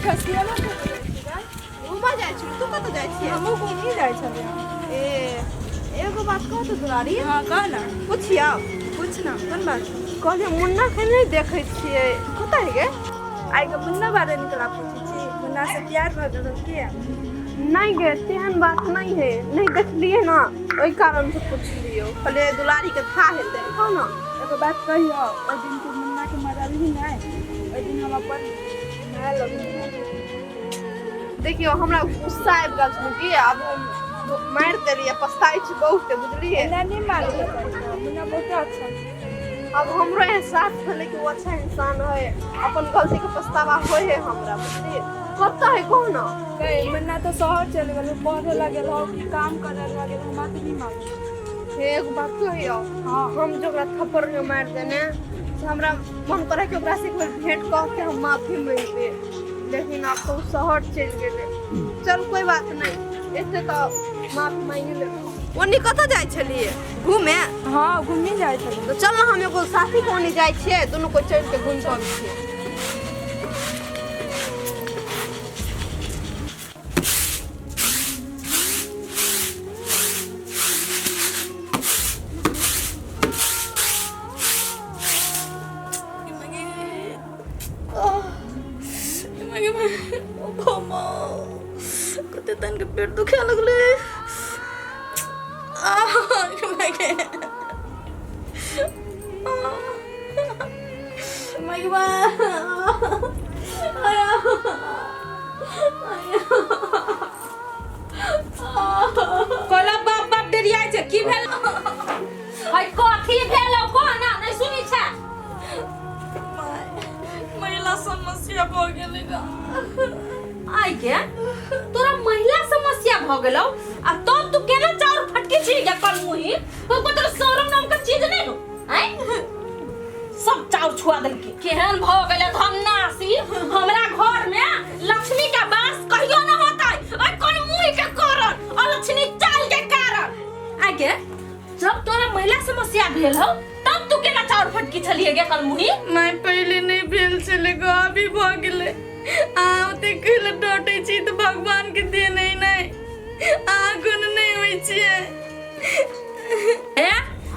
खसियाला कतऽ जाइ छी गै? घूमऽ जाइ छी। तू कतऽ जाइ छियै? हमहूँ घूमही जाइ छलियै। ए, एगो बात कह तऽ दुलारी। हँ, कह ना। पुछियौ? पूछ ना, कोन बात? कहलियै मुन्ना के नहि देखै छियै, कतऽ है गे? आइ के मुन्ना बारे निकला पूछै छी? मुन्ना से प्यार भऽ गेलौ की? नहि गे, तेहन बात नहि है। नहि देखलियै ने, ओहि कारण से पुछलियौ। कहलियै दुलारी के था हेतै, कह ना। एगो बात कहियौ? ओहि दिन तू मुन्ना के मरलही नहि, ओहि दिन हम अपन माय लग। देखियौ, हमरा गुस्सा आबि गेल छलै कि आब हम मारि देलियै, पछताइ छी बहुत, बुझलियै? एना नहि मारै के पड़तौ, मुन्ना बहुते अच्छा छै। अब हमरो एहसास भेलै कि ओ अच्छा इंसान है, अपन गलती के पछतावा होइ है हमरा, बुझलियै? कतऽ है, कहू ना। गै, मुन्ना तऽ शहर चलि गेल, पढ़े लगल हो कि काम करे लगल, हमरा तऽ नहि मालूम। हे, एगो बात कहियौ? हाँ। हम जो ओकरा थप्पड़ जो मारि देने से हमरा मन करे कि ओकरा से एक बेर भेंट कऽ के हम माफी मांगते, लेकिन आब तऽ ओ शहर चलि गेलै। चल, कोई बात नहीं, एते तऽ माफी मांगि लेब। ओन्नी कतऽ जाइ छलियै घूमे? हाँ, घूमी जाइ छलियै। तऽ चल ने, हम एगो साथी के ओन्नी जाइ छियै, दुनू कोइ चलि के घूमि कऽ अबै छियै। कते तन के पेट दुखे लगले। आह, माय माय कहला बाप बाप डेरियाइ छै, की भेल है? कथी भेल कह ना, नहीं सुनी छै? महिला समस्या भऽ गेलै गा। आइ के तोरा महिला समस्या भ गेलौ आ तब तू केना चाउर फटके छी गे कल मुही? तो को तोरा शरम नाम के चीज नहीं हो? आइ सब चाउर छुआ देलकी। केहन भ गेलै धन्नासी! हमरा घर में लक्ष्मी के वास कहियो न होतै ओइ कोन मुही के कारण, अलक्ष्मी चाल के कारण। आइ के जब तोरा महिला समस्या भेल हो तब तू केना चाउर फटकी छलिए गे कल मुही? माय, पहिले नहि भेल छलै गो, अभी भऽ गेलै। अहाँ ओते कैले डाँटै छी? तऽ भगवान के देन है नहि, अहाँ कोनो नहि होइ छियै। ए,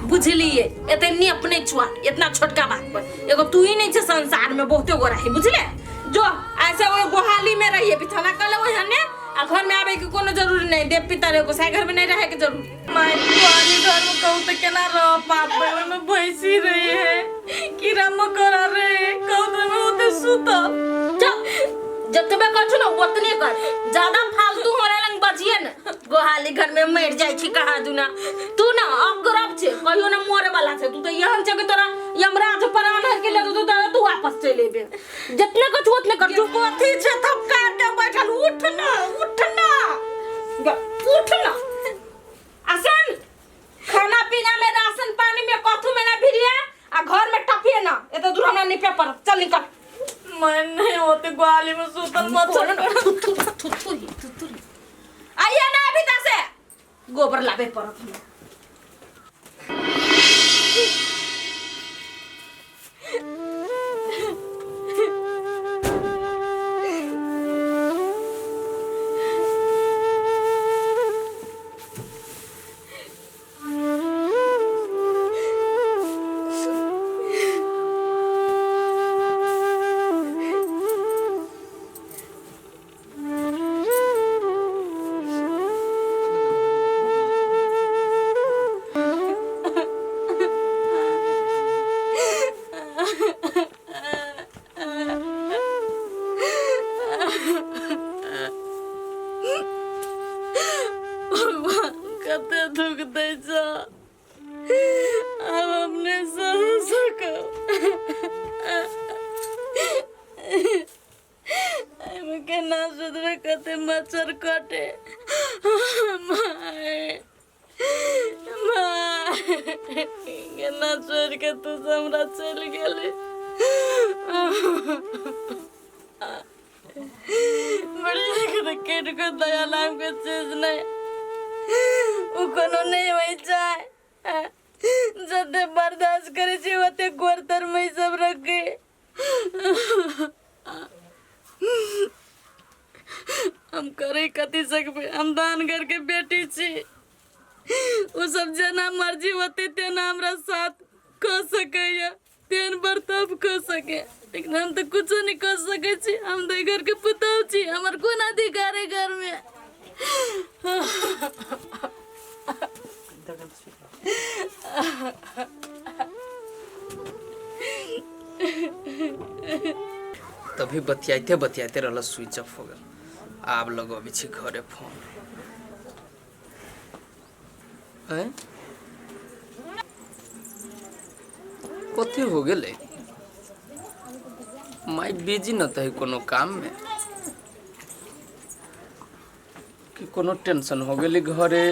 बुझलिए, एते नेप नहीं छुआ इतना छोटका बात पर। एगो तू ही नहीं छे संसार में, बहुते गोरा है, बुझले? जो ऐसे वो गोहाली में रहिए, बिछाना कर ले वही ने, आ घर में आवे के कोनो जरूरी नहीं। देव पिता रे गोसाई घर में नहीं रहे के जरूरी। माय, पुरानी घर में कहूँ तऽ केना रह पाबै? ओहिमे भैंसी रहे है, कीड़ा मकोड़ा रहे, कहूँ तऽ ओहिमे ओते सुतब? चल, जतबे कर छु ना ओतने कर, ज्यादा फालतू हमरा लंग बजिए न। गोहाली घर में मर जाय छी कहाँ दुना। तू ना अगरब छे, कहियो ना मरे वाला छे तू। तो एहन छे कि तोरा यमराज प्राण हर के ले तू तू वापस चलि एबे। जितने कर छु ओतने कर। जो कथी छे थपका के बैठल? उठ ना, उठ ना, उठ ना। आसन खाना पीना में, राशन पानी में, कथू में ना भिरिया आ घर में टपिए ना। एते दूर हमरा निपे पड़त, चल निकल। मैं नहीं होते ग्वाली में सुतल, मच्छर। थुथु थुथु ही थुथु ही। आइए ना अभी से गोबर लाबे पड़त हमरा। भगवान, कते दुख दै छ, आब हम नहि सह सकब। एहिमे केना सुधरे? कते मच्छर कटे। माय, माय, केना छोड़ि के तू सब हमरा चलि गेली? बड़ी के कटि के दया नाम के चीज नहि, ओ कोनो नहि होइ छै। जते बर्दाश्त करै छी ओते गोर तर में सब रखे। ओते तेहन हमरा साथ कऽ सकैया, तेहन बर्ताव कऽ सके, लेकिन हम तऽ कुछो नहि कऽ सकै छी। हम तऽ घर के पुतहु छी, हमर कोन अधिकार है घर में? तभी बतियाइते बतियाइते रहल, स्विच ऑफ हो गेल। आब लगबै छी घरे फोन। हैं, कथी हो गेलै? माय बिजी न तऽ कोनो काम में कि कोनो टेंशन हो गेलै घरे?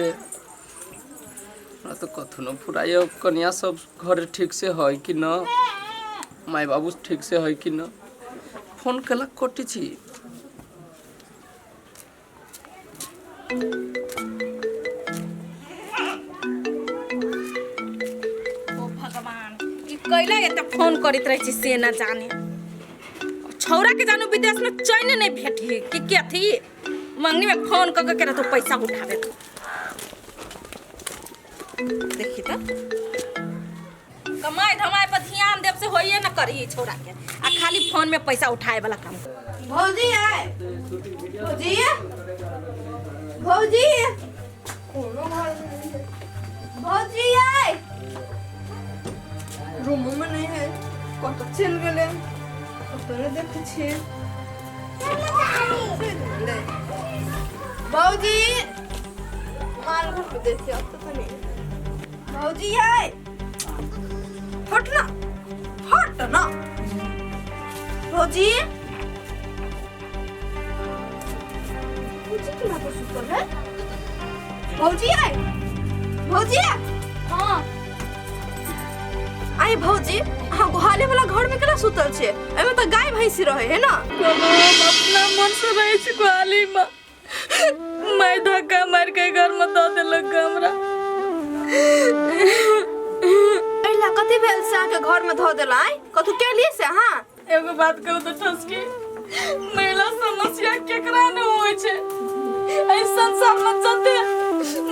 हमरा तऽ कथु न फुराइए। कनिया सब घरे ठीक से है कि न? माय बाबू ठीक से है कि न? फोन केला कटै छी। ओ भगवान, ई कैला एते फोन करैत रहै छी से न जाने। छौरा के जानू विदेश में चैन नहीं भेटी कि कथी, मंगनी में फोन क के तो पैसा उठावे। देखी त कमाई धमाई पर ध्यान देव से होइए न करी छौरा के, आ खाली फोन में पैसा उठाए वाला काम। भौजी आए, भौजी, भौजी, कोनो घर में नहीं है। भौजी आए, रूम में नहीं है, कतऽ चलि गेलै कतऽ नहि देखै छियै। चलि गेलै भौजी माल घर में, देखिए अब तो नहीं है। भौजी आए, हट ना, हट ना भौजी। भौजी केना पर सुतल है? भौजी आए, भौजी आए। हाँ। आइ भौजी, अहाँ गोहाले वाला घर में केना सुतल छियै? एहिमे तऽ गाय भैंसी रहे है ना। कोनो हम अपना मन से रहै छी गोहाली में? माय धक्का मार के घर में दऽ देलक हमरा। एहिला कथी भेल से अहाँके घर में धऽ देला? आइ कथू केलियै से अहाँ? एगो बात कहू तऽ ठसकी, महिला समस्या केकरा ने होइ छै? एहि संसार में जते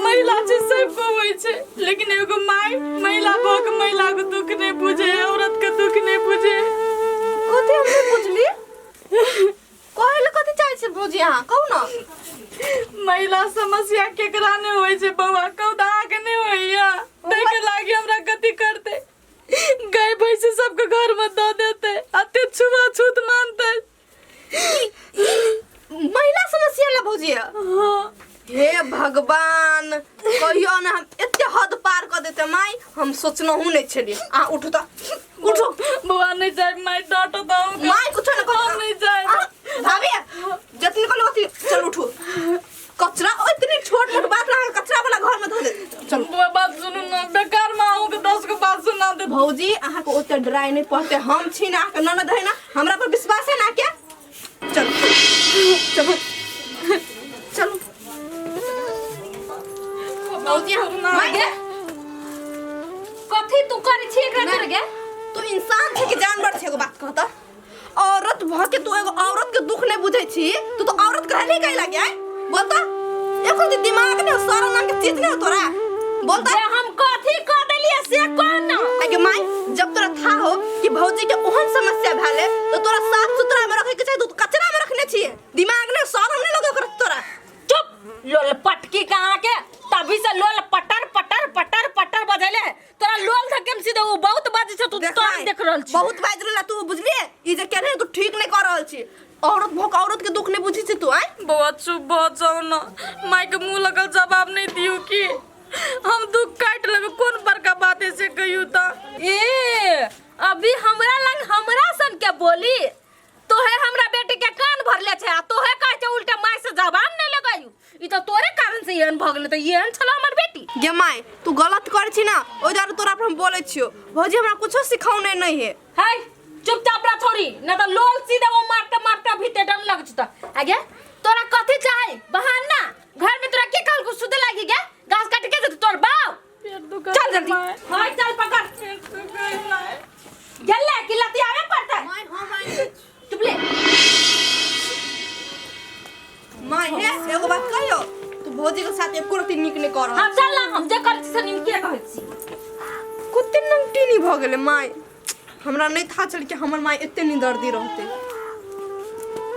महिला छै सबके होइ छै, लेकिन एगो माय महिला भऽ के महिला के दुख नहि बुझे, औरत के दुख नहि बुझे। कथी? हम नहि बुझली, कहै लए कथी चाहै छै भौजी अहाँ, कहू ने। महिला समस्या केकरा नहि होइ छै बौआ? कहू तऽ, अहाँके नहि होइया? ताहिके लागी हमरा कथी करतै? गाय भैंसी सबके घर में दऽ देतै, अते छुआ छूत मानतै। महिला समस्या ला भौजी? हाँ। हे भगवान, कहियो ने हम एते हद पार कऽ देते माय, हम सोचनहु नहि छलियै। अहाँ उठू तऽ, उठू। बौआ, नहीं जाए, माय डांटो तऽ। माय कुछो ने हम नहीं जाए। भाभी, जतनी कहलहुँ ओतनी चल उठू। कचरा इतनी छोट मोट बात ला कचरा वाला घर में धो दे? चलू। बौआ, बात सुनू ना, बेकार में अहूँ के 10 गो बात सुना दे। भौजी, अहाँके ओते डराय नहि पड़तै। हम छी ने अहाँके ननद है ना, हमरा पर विश्वास है ना क्या? चलू चलू चलू भौजी, हम माय गे, कथी तू करै छी एकरा तोरे गे? तू इंसान छै कि जानवर छै? एगो बात कहता, औरत भ के तू एगो औरत के दुख नहीं बुझै छी? तू तो औरत कहले कैला के आय? बोलता, एको दिन दिमाग नहीं हो, शरम नाम के चीज नहीं हो तोरा? बोलता। जे हम कथी कह देलियै से कह ना। आगे माय, जब तोरा था हो कि भौजी के ओहन समस्या भेले तो तोरा साफ सुथरा में रखे के चाही, तू कचरा में रखने छिए। दिमाग नहीं, शरम नहीं लगे ओकरा तोरा? चुप लोल पटकी कहाँ के, तभी से लोल पटर पटर पटर पटर बजेले है। तोरा लोल धकेम सीधे वो बहुत बाजै छै तू। देख तोरा माय, देख रहल छी। बहुत बाजि रहल तू, बुझलिए? ई जे केने तू ठीक नहीं कर रहल छी। औरत भोक औरत के दुख नहीं बुझी छी तू आय? बौआ, चुप भऽ जाउ ने, माय के मुँह लगल जवाब नहीं दियौ। कि हम दुख काटि लेबै, कोन बड़का बात है से कहियौ तऽ। ए अभी हमरा लंग हमरा सन के बोली तोहे हमरा बेटी के कान भरले छै, आ तोहे कहै छै उल्टे माय से जवाब नहीं लगायू। ई तऽ तोरे कारण से एहन भऽ गेलै, तऽ एहन छल हमर बेटी? गे माय, तू गलत करै छी ना, ओहि दुआरे तोरा पर हम बोलै छियौ। भौजी हमरा कुछो सिखौने नहीं है। हाय, चुपचाप रह छोड़ी, न तऽ लोल सीधे वो मारते मारते भीते डर लग जता। आगे तोरा कथी चाही बहाना? घर में तोरा के कहल सुते लागी गे? घास काट के जेतौ तोर बाप? पेट दुखा। चल जल्दी। माय। हाय, चल पकड़। पेट दुखा माय। गेले कि लती आवे पड़ता? माय, हम आइ। चुप ले। माय हे, एगो बात कहियो, तू भौजी के साथ एको रत्ती नीक नहि कऽ रहल। हाँ चल ना, हम जे करै छी से नीके कहै छी। कते नमटीनी भऽ गेलै माय, हमरा नहि था चल कि हमर माय एते निदर्दी रहतै।